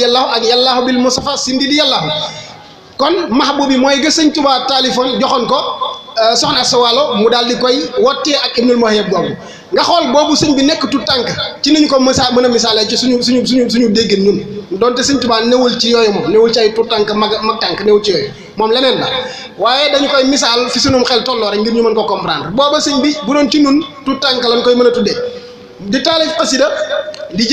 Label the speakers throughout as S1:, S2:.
S1: yàllaahu ak yàllaahu bil Mustafa sindi di yàllaahu kon mahbub bi mooy ga sëñ Tuubaa taalifoon joxoon ko soxna Asta Walo mu daal di koy wottee ak Ibnul Muhayyab googu nga xool boobu sëñ bi nekk tout tànk ci niñ ko mën a misaalee ci suñu déggin ñun donte sëñ Tuubaa newul ci yooyu moom newul ci ay tout tànk mag tànk newul ci yooyu moom leneen la waaye dañu koy misaal fi sunum xel tolloo rek ngir ñu mën ko comprendre booba sëñ bi bu doon ci nun tout tànk lañ koy mën a tuddee di taalif xasida di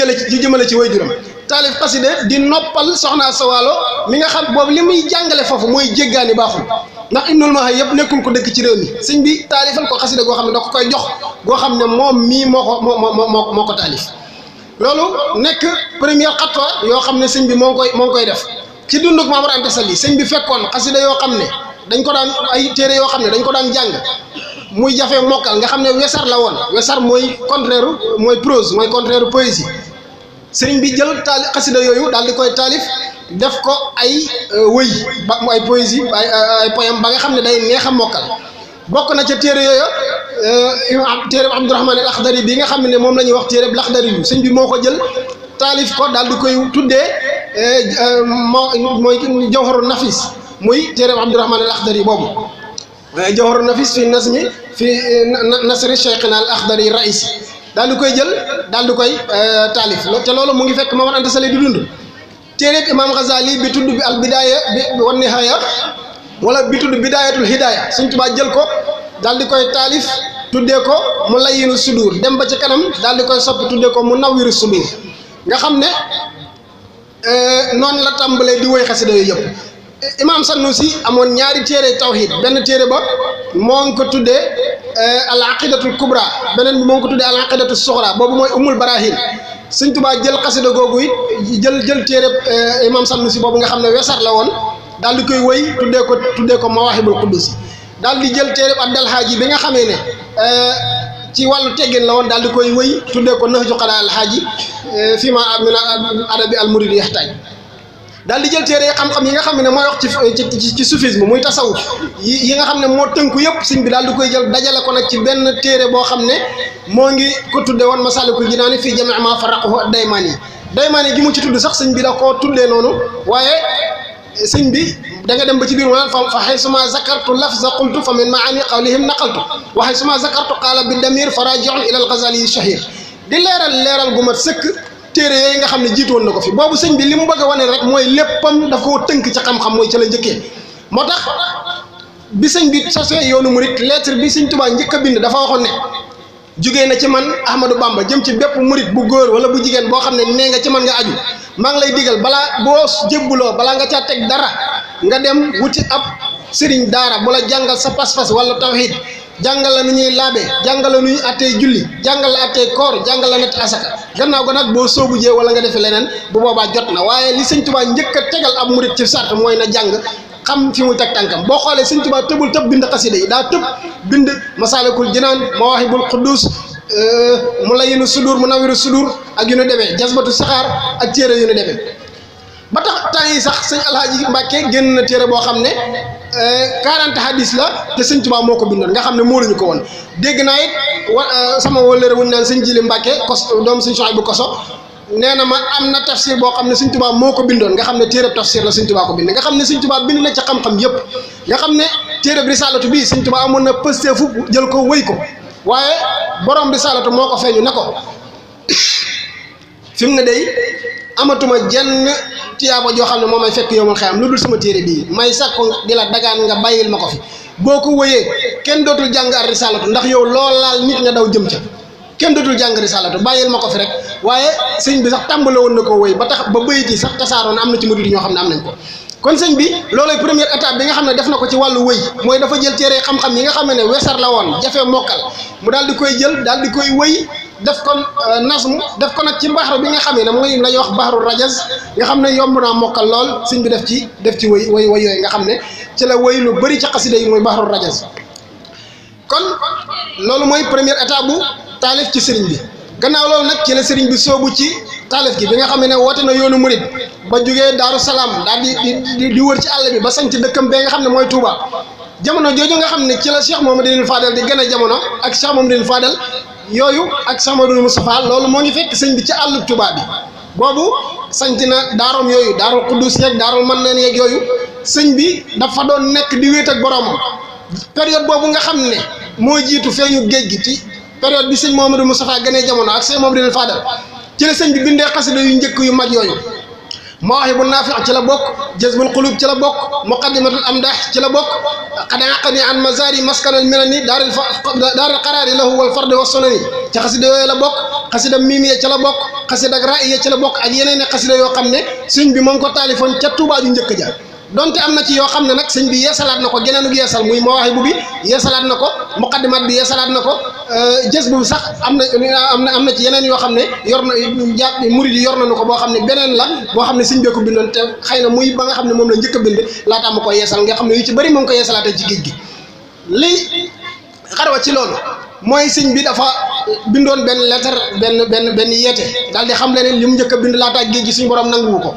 S1: jëmale ci waajuram taalif xasida di noppal soxna Asta Walo mi nga xam boobu li muy jàngale foofu mooy jéggaani baaxul ndax Ibnul Muhayyab yëpp nekkul ko dëkk ci réew mi sëñ bi taalifal ko xasida goo xam ne da ko koy jox goo xam ne moom mii moo ko taalif loolu nekk première xatwa yoo xam ne sëñ bi moo ngi koy def ci dunduk Maam Mor Anta Sali sëñ bi fekkoon xasida yoo xam ne dañ ko daan ay téere yoo xam ne dañ ko daan jàng muy jafe mokkal nga xam ne wesar la woon wesar mooy contraire mooy prose mooy contraire poésie sëriñ bi jël xasida yooyu daal di koy taalif def ko ay wëy ba ay poésie ay poème ba nga xam ne day neex a mokkal bokk na ca téere yooyu téere Abdourahman al Akhdari bi nga xam ne moom la ñuy wax téere Laxdari yu sëñ bi moo ko jël taalif ko daal di koy tuddee mooy Jawharu Nafis muy téere Abdourahman al Akhdari boobu Jawharu Nafis fi nasmi fi nasri Cheikhina al Akhdari raisi daal di koy jël daal di koy taalif te loolu mu ngi fekk Maam Mor Anta Sali di dund téereeb Imam Ghazali bi tudd bi al bidaaya bi wan nihaaya wala bi tudd bidaayatul hidaaya Sëñ Tuubaa jël ko daal di koy taalif tuddee ko mu layyinu sudur dem ba ci kanam daal di koy soppi tuddee ko mu nawwiru sudur nga xam ne noonu la tàmbalee di woy xasida yooyu yëpp Imam Sanusi amoon ñaari téere tawhid benn téere ba moo ngi ko tuddee al aqidatul kubra beneen bi moo ngi ko tuddee al aqidatul suxra boobu mooy umul barahin Sëñ Tuubaa jël xasida googu it jël téere Imam Sanusi boobu nga xam ne wesar la woon daal di koy wëy tuddee ko mawaahibul quddus daal di jël téere Abdal Haaji bi nga xamee ne ci wàllu teggin la woon daal di koy wëy tuddee ko Nahju Qadaa al Haaji fii ma min adabi al murid yaxtaaj daal di jël téere xam-xam yi nga xam ne mooy wax ci soufisme muy tasawuf yi nga xam ne moo tënku yëpp sëñ bi daal di koy jël dajale ko nag ci benn téere boo xam ne moo ngi ko tudde woon Masaalikul Jinaan fii jamii maa farraqahu ad-Daymaani gi mu ci tudd sax sëñ bi da koo tuddee noonu waaye sëñ bi da nga dem ba ci biir mu naan fa haysuma zakartu lafza qultu fa min maani qawlihim naqaltu wa haysuma zakartu qaala bi damir faraji'un ila al-Ghazali shahir di leeral gu mat sëkk téere yooyu nga xam ne jiitoon na ko fi boobu sëñ bi li mu bëgg a wane rek mooy léppam daf koo tënk ca xam-xam mooy ca la njëkkee moo tax bi sëñ bi sosee yoonu murit lettre bi sëñ Tuubaa njëkk a bind dafa waxoon ne jugee na ci man Ahmadou Bamba jëm ci bépp murit bu góor wala bu jigéen boo xam ne nee nga ci man nga aju maa ngi lay digal balaa boo jébbuloo balaa nga caa teg dara nga dem wuti ab sëriñ daara bu la jàngal sa pas-pas wala tawhid jàngal la nu ñuy laabee jàngal la nu ñuy attee julli jàngal la attee koor jàngal la natt asaka gannaaw ga nag boo soobu jee wala nga defe leneen bu boobaa jot na waaye li sëñ Tuubaa njëkk a tegal ab murit ci sart mooy na jàng xam fi muy teg tànkam boo xoolee sëñ Tuubaa tëbul tëb bind xasida yi daa tëb bind Masaalikul Jinaan Mawaahibul Quddus mu layyinu sudur mu nawwiru sudur ak yu nu demee Jazbatu Saxaar ak téere yu nu demee ba tax temps yi sax sëñ Alhaaji Mbàkke génn na téere boo xam ne 40 hadis la te sëñ Tuubaa moo ko bindoon nga xam ne moo lañu ko woon dégg naa it sama wóllëre wuñ naan sëñ Jili Mbàkke doom sëñ Suhaybu Koso nee na ma am na tafsir boo xam ne sëñ Tuubaa moo ko bindoon nga xam ne téere tafsir la sëñ Tuubaa ko bind nga xam ne sëñ Tuubaa bind na ca xam-xam yëpp nga xam ne téere risalatu bii sëñ Tuubaa amoon na pësteefu jël ko wëy ko waaye borom risalatu moo ko feeñu ne ko fi mu ne day amatuma jenn tiyaaba joo xam ne moo may fekk yowmal xiyam lu dul sama téere bii may sàkku di la dagaan nga bàyyil ma ko fi boo ko wëyee kenn dootul jàng ar risalatu ndax yow lool laal nit nga daw jëm ca kenn dootul jàng risalatu bàyyil ma ko fi rek waaye sëñ bi sax tàmbale woon na koo wëy ba tax ba bëyit yi sax tasaaroon am na ci murid ñoo xam ne am nañ ko kon sëñ bi loolay première étape bi nga xam ne def na ko ci wàllu wëy mooy dafa jël téere xam-xam yi nga xam ne wesar la woon jafe mokkal mu daal di koy jël daal di koy wëy def ko nasmu def ko nag ci baxaru bi nga xam ne mooy la ñuy wax baxaru rajaz nga xam ne yomb naa mokkal lool sëñ bi def ci wëy yooyu nga xam ne ci la wëy lu bëri ci xasida yi mooy baxaru rajaz kon loolu mooy première étape bu taalif ci sëriñ bi gannaaw loolu nag ci la sëriñ bi soobu ci taalif gi bi nga xam ne woote na yoonu murid ba jugee Daaru Salaam daal di wër ci àll bi ba sañ ci dëkkam bee nga xam ne mooy Touba jamono jooju nga xam ne ci la Cheikh Mouhamadoul Fadal di gën a jamono ak Cheikh Mouhamadoul Fadal yooyu ak Cheikh Mouhamadoul Moustapha loolu moo ngi fekk sëñ bi ci àll Touba bi boobu sanc na daaroom yooyu daarul Quddus yeeg daarul Mannaan yeeg yooyu sëñ bi dafa doon nekk di wéet ak boroomam période boobu nga xam ne moo jiitu feeñu géej gi ci période bi sëñ Mouhamadou Moustapha gënee jamono ak sëñ Mouhamadou Fadal ci la sëñ bi bindee xasida yu njëkk yu mag yooyu Mawaahibu Naafi' ci la bokk Jazbul Quluub ci la bokk Muqaddimatul Amdaax ci la bokk qad aqani an mazaari maskanal minani daaril qaraari lahu wal fardi wa sunani ci xasida yooyu la bokk xasida miimiya ci la bokk xasida raa'iya ci la bokk ak yeneen i xasida yoo xam ne sëñ bi moo ngi ko taalifoon ca Tuubaa ju njëkk ja donte am na ci yoo xam ne nag sëñ bi yeesalaat na ko geneenug yeesal muy Mawaahibu bi yeesalaat na ko Muqaddimaat bi yeesalaat na ko Jazbu bi sax am na ci yeneen yoo xam ne yor na murid yi yor nañu ko boo xam ne beneen la boo xam ne sëñ bee ko bindoon te xëy na muy ba nga xam ne moom la njëkk a bind laata ma ko yeesal nga xam ne yu ci bëri moom ko yeesalaatee ci géej gi li xarwa ci loolu mooy sëñ bi dafa bindoon benn lettre benn yeete daal di xam le ne li mu njëkk a bind laata géej gi suñu borom nanguwu ko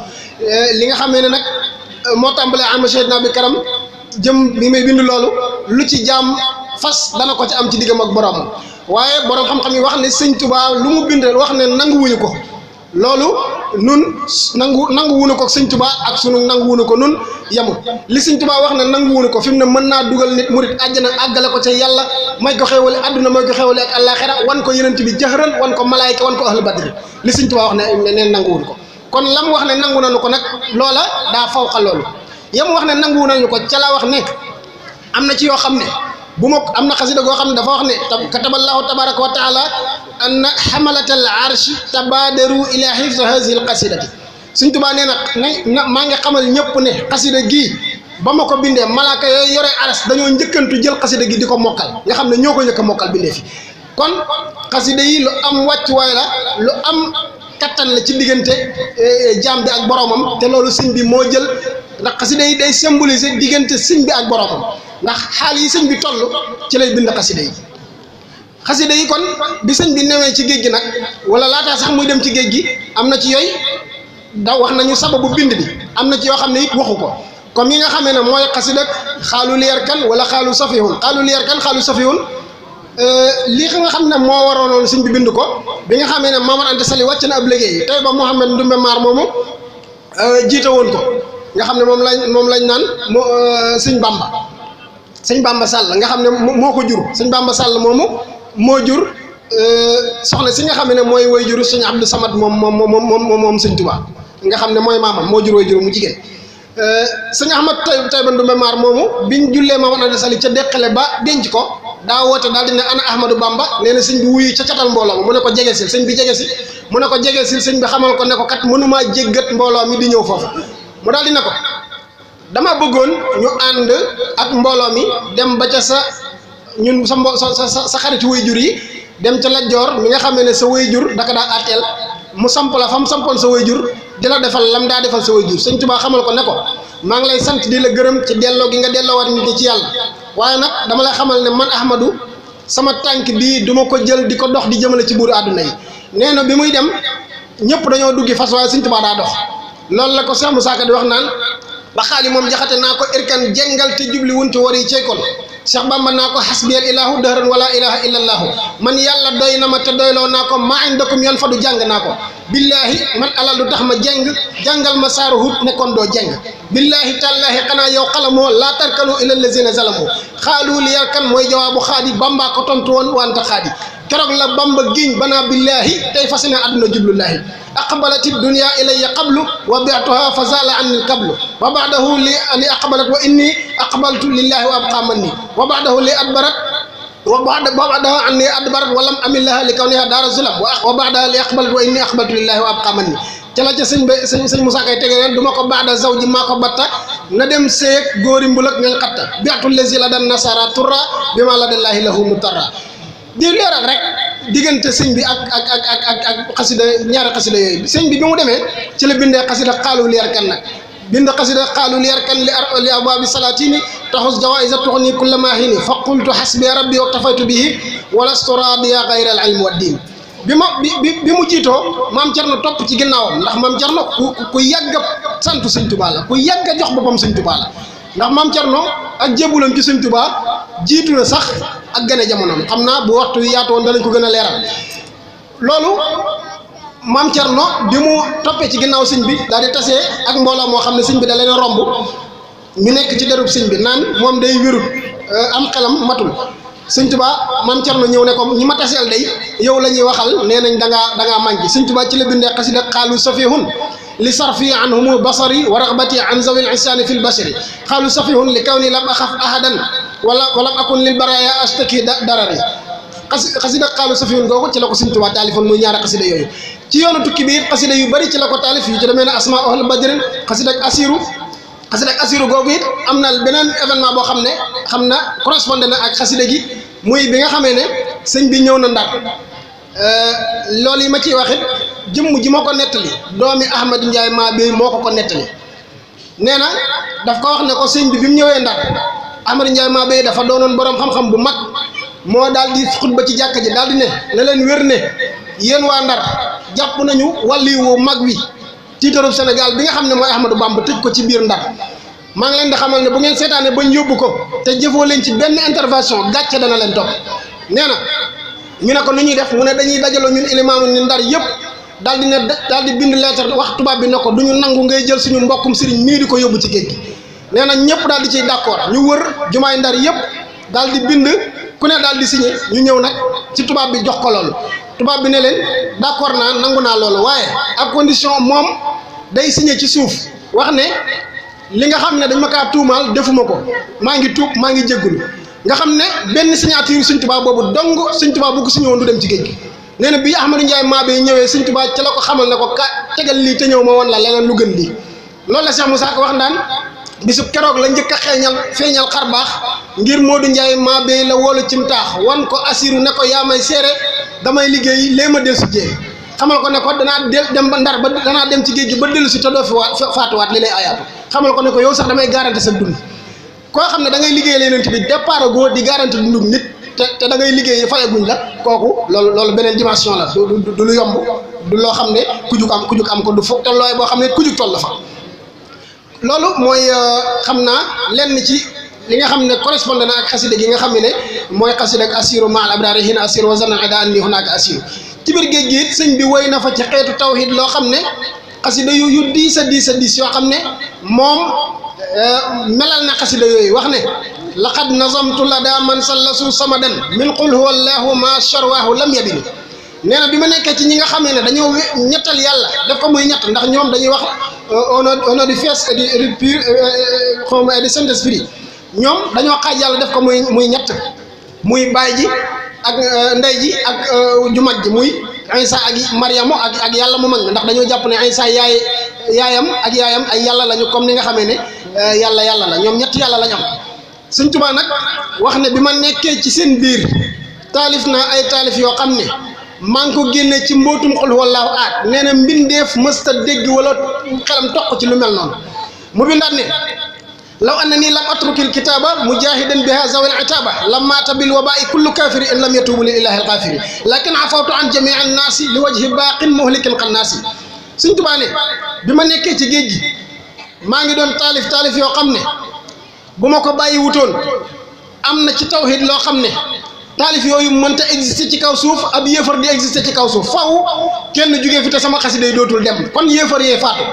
S1: li nga xamee ne nag moo tàmbalee am Seydina bi karam jëm bi may bind loolu lu ci jaam fas dana ko ci am ci diggam ak borom waaye borom xam-xam yi wax ne sëñ Tuubaa lu mu bind wax ne nanguwuñu ko loolu nun nanguwuñu ko sëñ Tuubaa ak sunu nanguwuñu ko nun yemul li sëñ Tuubaa wax ne nanguwuñu ko fi mu ne mën naa dugal nit murit àjjana àggale ko ca yàlla may ko xéewale àdduna may ko xéewale ak àllaaxira wan ko yenent bi jëxëran wan ko malaayka wan ko ahlu badri li sëñ Tuubaa wax ne neen nanguwuñu ko kon lam wax ne nangu nañu ko nag loola daa fawqa loolu yam wax ne nangu nañu ko ca la wax ne am na ci yoo xam ne bu ma am na xasida goo xam ne dafa wax ne kataballahu tabaraka wa taala anna xamalatal arshi tabadaru ila hifz hazihi alqasidati Sëñ Tuubaa nee na maa ngi xamal ñëpp ne xasida gii ba ma ko bindee malaaka yooyu yore aras dañoo njëkkantu jël xasida gi di ko mokkal nga xam ne ñoo ko njëkk a mokkal bindee fi kon xasida yi lu am wàccuwaay la lu am kattan la ci diggante jaam bi ak boromam te loolu sëñ bi moo jël ndax xasida yi day symboliser diggante sëñ bi ak boromam ndax xaal yi sëñ bi toll ci lay bind xasida yi kon bi sëñ bi newee ci géej gi nag wala laataa sax muy dem ci géej gi am na ci yooyu da wax nañu sababu bind bi am na ci yoo xam ne it waxu ko comme yi nga xamee ne mooy xasida xaalu leer kan wala xaalu safihun xaalu leer kan xaalu safihun lii nga xam ne moo waroonoon sëñ bi bind ko bi nga xamee ne Maamar Anta Sali wàcc na ab liggéey tey ba Mouhamed Ndumbe Maar moomu jiite woon ko nga xam ne moom lañ naan sëñ Bamba Sall nga xam ne moo ko jur sëñ Bamba Sall moomu moo jur soxna si nga xam ne mooy way juru sëñ Abdou Samad moom sëñ Tuubaa nga xam ne mooy maamam moo jur way juru mu jigéen sëñ Ahmad Tayba Ndumbe Maar moomu biñ jullee Maamar Anta Sali ca deqale ba denc ko daa woote daal di ne ana Ahmadou Bamba nee na sëñ bi wuyu ca catal mbooloo mu ne ko jege sil sëñ bi jege si mu ne ko jege sil sëñ bi xamal ko ne ko kat mënumaa jéggat mbooloo mi di ñëw foofu mu daal di ne ko dama bëggoon ñu ànd ak mbooloo mi dem ba ca sa xaritu wayjur yi dem ca Lat Joor mi nga xam ne sa wayjur daka daa àtteel mu samp la fa mu sampoon sa wayjur di la defal lam daa defal sa wayjur sëñ Tuubaa xamal ko ne ko maa ngi lay sant di la gërëm ci delloo gi nga delloowaat nit ñi ci yàlla waaye nag dama lay xamal ne man Ahmadou sama tànk bii du ma ko jël di ko dox di jëmale ci buuru àdduna yi nee na bi muy dem ñëpp dañoo duggi fas waaye sëñ Tuubaa daa dox loolu la ko Cheikh Moussa Ka di wax naan ba xaali moom jaxate naa ko irkan jengal te jubli wunti war yi ceykol Cheikh Bamba naa ko xasbiyal ilahu dëhran wala ilaha illa allahu man yàlla doy na ma te doyloo naa ko maa indakum yan fa du jàng naa ko billahi man alal du tax ma jeng jàngal ma saaru hut nekkoon doo jeng billahi tallahi xanaa yow xalamoo laa tarkanu ila lazina zalamu xaalu li yarkan mooy jawaabu xaadi Bamba ko tontu woon wante xaadi keroog la Bamba giñ banaa billahi tey fas ne àdduna jublullahi aqbalati dunya ilayya qablu wa bi'tuha fa zala anni qablu wa ba'dahu li aqbalat wa inni aqbaltu lillahi wa abqa manni wa ba'dahu li adbarat wa ba'daha anni adbarat wa lam amillaha li kawniha dara zulam wa ba'daha li aqbalat wa inni aqbaltu lillahi wa abqa manni ca la ca sëñ Moussa Kay tege leen du ma ko ba'da zawji maa ko batta na dem seeg góori mbulak ñañ xatta bi'tu lazi la dan nasara turra bi ma la dallahi lahu mutarra di leeral rek diggante sëñ bi ak xasida ñaari xasida yooyu sëñ bi mu demee ci la bindee xasida xaalu leer kan nag bind xasida xaalu leer kan li abwaabi salaatini taxus jawaïsa tuxni kulla maahini fa qultu xasbi rabbi wa tafaytu bihi walastu raadiya gayra al ilmi wa diin bi mu jiitoo maam Cerno topp ci ginnaawam ndax maam Cerno ku yàgg a santu sëñ Tuubaa la ku yàgg a jox boppam sëñ Tuubaa la ndax maam Cerno ak jébulam ci sëñ Tuubaa jiitu na sax ak gane jamonoom xam naa bu waxtu wi yaatu woon danañ ko gën a leeral loolu maam Cerno bi mu toppee ci ginnaaw sëñ bi daal di tasee ak mbooloo moo xam ne sëñ bi da leen a romb ñu nekk ci derub sëñ bi naan moom day wérut am xelam matul sëñ Tuubaa maam Cerno ñëw ne ko ñi ma taseel day yow la ñuy waxal nee nañ da ngaa manqué sëñ Tuubaa ci la bindee xasida xaalu safihun li sarfi anhumu basari wa ragbati an zawil insaani fil bashari xaalu safihun li kaw ni lam axaf ahadan wala akun lil baraya astaki darari xasida xaalu safihun googu ci la ko sëñ Tuubaa taalifoon muy ñaari xasida yooyu ci yoonu tukki bi it xasida yu bari ci la ko taalif yu ci demee ne asma ahl badrin xasida ak asiru googu it am na beneen événement boo xam ne xam na correspondé na ak xasida gi muy bi nga xamee ne sëñ bi ñëw na Ndar loolu yi ma ciy wax it jëmm ji moo ko nettali doomi Ahmad Ndiaye maa bi moo ko nettali nee na daf ko wax ne ko sëñ bi mu ñëwee Ndar Ahmad Ndiaye maa bi dafa doonoon borom xam-xam bu mag moo daal di xutba ci jàkka ji daal di ne na leen wér ne yéen waa Ndar jàpp nañu wàlli wu mag wi tiitarub Sénégal bi nga xam ne mooy Ahmadou Bamba tëj ko ci biir Ndar maa ngi leen di xamal ne bu ngeen seetaane bañ yóbbu ko te jëfoo leen ci benn intervention gàcce dana leen topp nee na ñu ne ko nu ñuy def mu ne dañuy dajaloo ñun ilimaamu ni Ndar yëpp daal di bind lettre wax tubaab bi ne ko du ñu nangu ngay jël suñu mbokkum sëriñ mii di ko yóbbu ci géej gi nee na ñëpp daal di ciy d'accord ñu wër jumaay Ndar yëpp daal di bind ku ne daal di signé ñu ñëw nag ci tubaab bi jox ko loolu tubaab bi ne leen d'accord naa nangu naa loolu waaye ak condition moom day signé ci suuf wax ne li nga xam ne dañ ma kaa tuumaal defuma ko maa ngi tuub maa ngi jéggulu nga xam ne benn signature Sëñ Tuubaa boobu dong Sëñ Tuubaa bu ko signé woon du dem ci géej gi nee na bii Ahmadou Ndiaye maa bay ñëwee Sëñ Tuubaa ca la ko xamal ne ko ka tegal lii te ñëw ma woon la leneen lu gën lii loolu la Cheikh Moussa Ka wax naan bisub keroog la njëkk a feeñal xar baax ngir Modou Ndiaye maa bay la woolu cim taax wan ko assiru ne ko yaa may seere damay liggéey lee ma del su jee xamal ko ne ko danaa dem ba Ndar ba danaa dem ci géej gi ba dellu si te doo fi faatuwaat li lay ayaatu xamal ko ne ko yow sax damay garanti sa dund koo xam ne da ngay liggéey leen bi départ goo di garanti dundug nit te da ngay liggéey fayaguñ la kooku loolu beneen dimension la du lu yomb du loo xam ne ku jug am ko du foog te looy boo xam ne ku jug toll la fa loolu mooy xam naa lenn ci li nga xam ne correspondé na ak xasida gi nga xam ne mooy xasida ak assiru maal abrari hina assiru wa zanna ida anni hunaka assiru ci biir géej gi it sëñ bi woy na fa ci xeetu tawhid loo xam ne xasida yu diis a diis yoo xam ne moom melal na xasida yooyu wax ne laqad nazamtu lada man sallasu samadan min qul huwa allahu ma sharwahu lam yabini nee na bi ma nekkee ci ñi nga xam ne dañoo ñettal yàlla def ko muy ñett ndax ñoom dañuy wax au nom du Fils et du pur xawma et du Saint-Esprit ñoom dañoo xaaj yàlla def ko muy ñett muy baay ji ak ndey ji ak ju mag ji muy Isa ak Mariamu ak yàlla mu mag ndax dañoo jàpp ne Isa yaayam ay yàlla lañu comme ni nga xamee ne yàlla la ñoom ñett yàlla lañu am Sëñ Tuubaa nag wax ne bi ma nekkee ci seen biir taalif naa ay taalif yoo xam ne maa ngi ko génne ci mbootum xul wallaahu aat nee na mbindeef mësta dégg wala xelam toq ci lu mel noonu mu bindaat ne law annani lam atrukil kitaaba mujahidan biha zawil itaba lam maata bil wabaai kullu kafiri in lam yatubu lil ilahi alxaafiri lakin afawtu an jamii annaasi li wajhi baaqin muhlikin xannaasi Sëñ Tuubaa ne bi ma nekkee ci géej gi maa ngi doon taalif yoo xam ne bu ma ko bàyyi wutoon am na ci tawhid loo xam ne taalif yooyu mënta exister ci kaw suuf ab yéefar di exister ci kaw suuf faw kenn jugee fi te sama xasida yi dootul dem kon yéefar yee faatu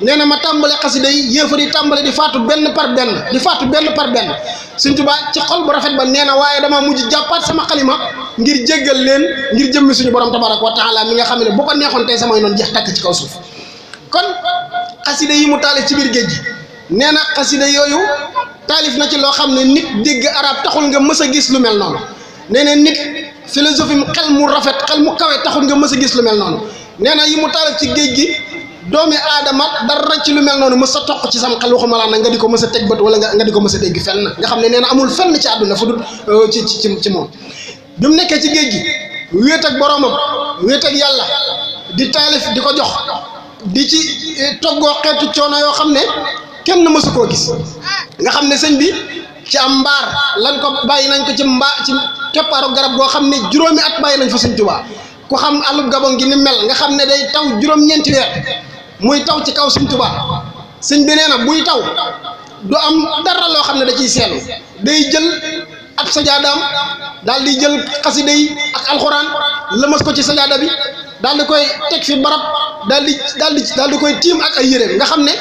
S1: nee na ma tàmbale xasida yi yéefar yi tàmbale di faatu benn par benn Sëñ Tuubaa ci xol bu rafet ba nee na waaye dama mujj jàppaat sama xalima ngir jéggal leen ngir jëmmi suñu borom tabaraka wa taala mi nga xam ne bu ko neexoon tey samay noonu jeex takk ci kaw suuf kon xasida yi mu taalif ci biir géej gi nee na xasida yooyu taalif na ci loo xam ne nit dégg arab taxul nga mës a gis lu mel noonu nee na nit philosophie xel mu rafet xel mu kawe taxul nga mës a gis lu mel noonu nee na yi mu taalif ci géej gi doomi aadama dara ci lu mel noonu mës a toq ci sam xel waxuma laa nag nga di ko mës a teg bët wala nga di ko mës a dégg fenn nga xam ne nee na amul fenn ci àdduna fu dul ci moom bi mu nekkee ci géej gi wéet ak boromam wéet ak yàlla di taalif di ko jox di ci toggoo xeetu coono yoo xam ne kenn mësu koo gis nga xam ne sëñ bi ci am mbaar lan ko bàyyi nañ ko ci keppaaru garab goo xam ne juróomi at bàyyi nañ fa Sëñ Tuubaa ku xam àllub Gabon gi ni mel nga xam ne day taw juróom-ñeenti weer muy taw ci kaw Sëñ Tuubaa sëñ bi nee na buy taw du am dara loo xam ne da ciy seelu day jël ab sajaadaam daal di jël xasida yi ak alxuraan lëmas ko ci sajaada bi daal di koy teg fi barab daal di koy tiim ak ay yéreem nga xam ne